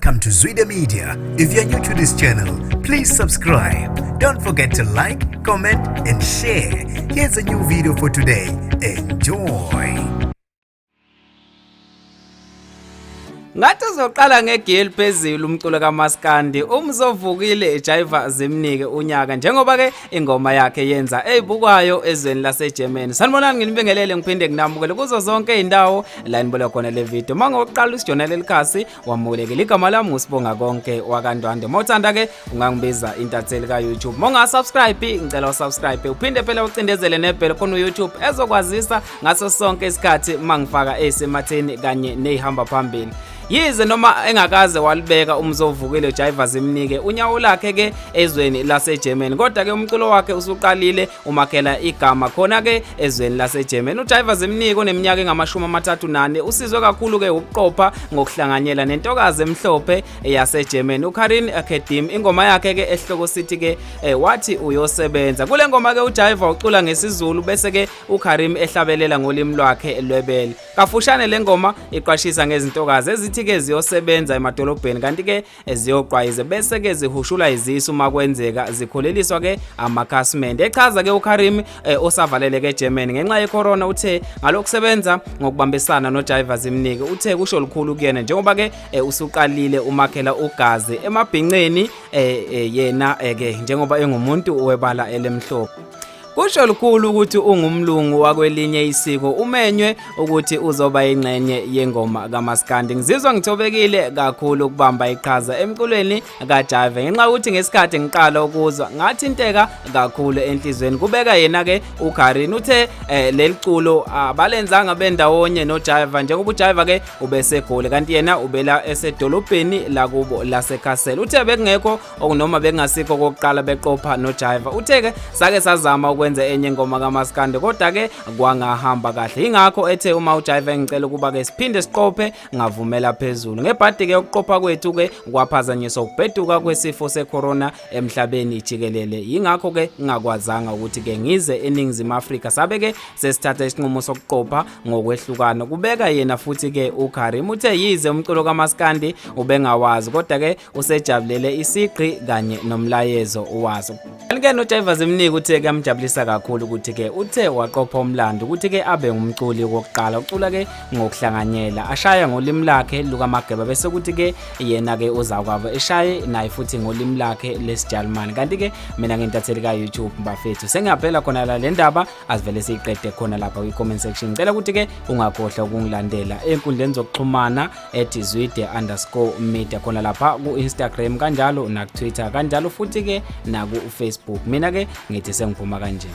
Welcome to Zwida Media. If you're new to this channel, please subscribe. Don't forget to like, comment, and share. Here's a new video for today. Enjoy. Ngathi uzoqala ngegiya eliphezulu umculo kaMaskandi uMzovukile eJaiva zimnike unyaka njengoba ke ingoma yakhe yenza eyibukwayo ezweni laseGermany. Sanibonani, nginibingelele ngiphinde nginamukele kuzo zonke izindawo la nibuka khona le video. Mangokuqala usijonela lelikhasi wamukelekile. Igama lami uSibonga konke wakaNdwandwe. Mawuthanda ke ungangibiza intatheli ka YouTube. Monga subscribe, ngicela usubscribe uphinde phela ucindezele nebell khona uYouTube ezokwazisa ngaso sonke isikhathi mangifaka esematheni kanye nezihamba phambili. Yize noma engakaze walibeka uMzovukile Jaiva zimnike unyawo lakhe ke ezweni laseGermany, kodwa ke umculo wakhe usuqalile umakhela igama khona ke ezweni laseGermany. UJaiva Zimnike oneminyaka engama-34 usizwe kakhulu ke ukuqopha ngokuhlanganyela nentokazi emhlophe yaseGermany uKarin Kedim. Ingoma yakhe ke esihloko sithi ke wathi uyosebenza. Kule ngoma ke uJaiva ucula ngesiZulu bese ke uKarim ehlabelela ngolimi lwakhe lwebele. Kafushane le ngoma iqwashisa ngezintokazi ezithi ke ziyosebenza emadolobheni kanti ke ziyoqwayize bese ke zihushula izisu uma kwenzeka zikhuleliswa ke amakhasimende. Echaza ke uKarim osavaleleke eGermany ngenxa yecorona, uthe ngalokusebenza ngokubambisana noJaiva Zimnike uthe kusho lukhulu kuyena njengoba ke usuqalile umakhela ugazi emabhinceni, yena ke njengoba engumuntu webala elemhlophe. Kusho lukhulu ukuthi ungumlungu wakwelinye isiko umenywe ukuthi uzoba ingxenye yengoma kaMaskandi. Ngizizwa ngithobekile kakhulu ukubamba iqhaza emculweni kaJaiva ngenxa yokuthi ngesikhathi ngiqala ukuzwa ngathinteka kakhulu enhlizweni. Kubeka yena ke uKarin. Uthe leli culo abalenzanga bendawonye noJaiva njengoba uJaiva ke ubeseGoli kanti yena ubela esedolobheni lakubo laseKassel. Uthe bekungekho okunoma bekungasikho kokuqala beqopha noJaiva. Uthe ke sake sazama ukwenza enye ingoma kaMaskandi kodwa ke kwangahamba kahle, ingakho ethe uma uJaiva engicela ukuba ke siphinde siqophe ngavumela phezulu. Ngebhadi ke ukuqopha kwethu ke kwaphazanyiswa ukubheduka kwesifo secorona emhlabeni jikelele, yingakho ke ngingakwazanga ukuthi ke ngize eNingizimu Afrika, sabe ke sesithatha isinqumo sokuqopha ngokwehlukana, kubeka yena. Futhi ke uKarim uthe yize umculo kaMaskandi ubengawazi kodwa ke usejabulele isigqi kanye nomlayezo waso. Kanti-ke noJaiva Zimnike uthe kuyamjabulisa kakhulu ukuthi ke uthe waqopha umlando ukuthi ke abe ngumculi wokuqala ucula ke ngokuhlanganyela ashaya ngolimi lakhe lukaMageba bese kuthi ke yena ke uzakwabo eshaye naye futhi ngolimi lakhe lesiJalimane. Kanti ke mina ngintatheli ka-YouTube bafethu, sengiyaphela khona la, le ndaba asivele siyiqede khona lapha kwi-comment section. Ngicela ukuthi ke ungakhohlwa ukungilandela ey'nkundleni zokuxhumana @zwide_media khona lapha ku-Instagram, kanjalo naku-Twitter, kanjalo futhi ke naku-Facebook. Mina ke ngithi sengiphuma kanje.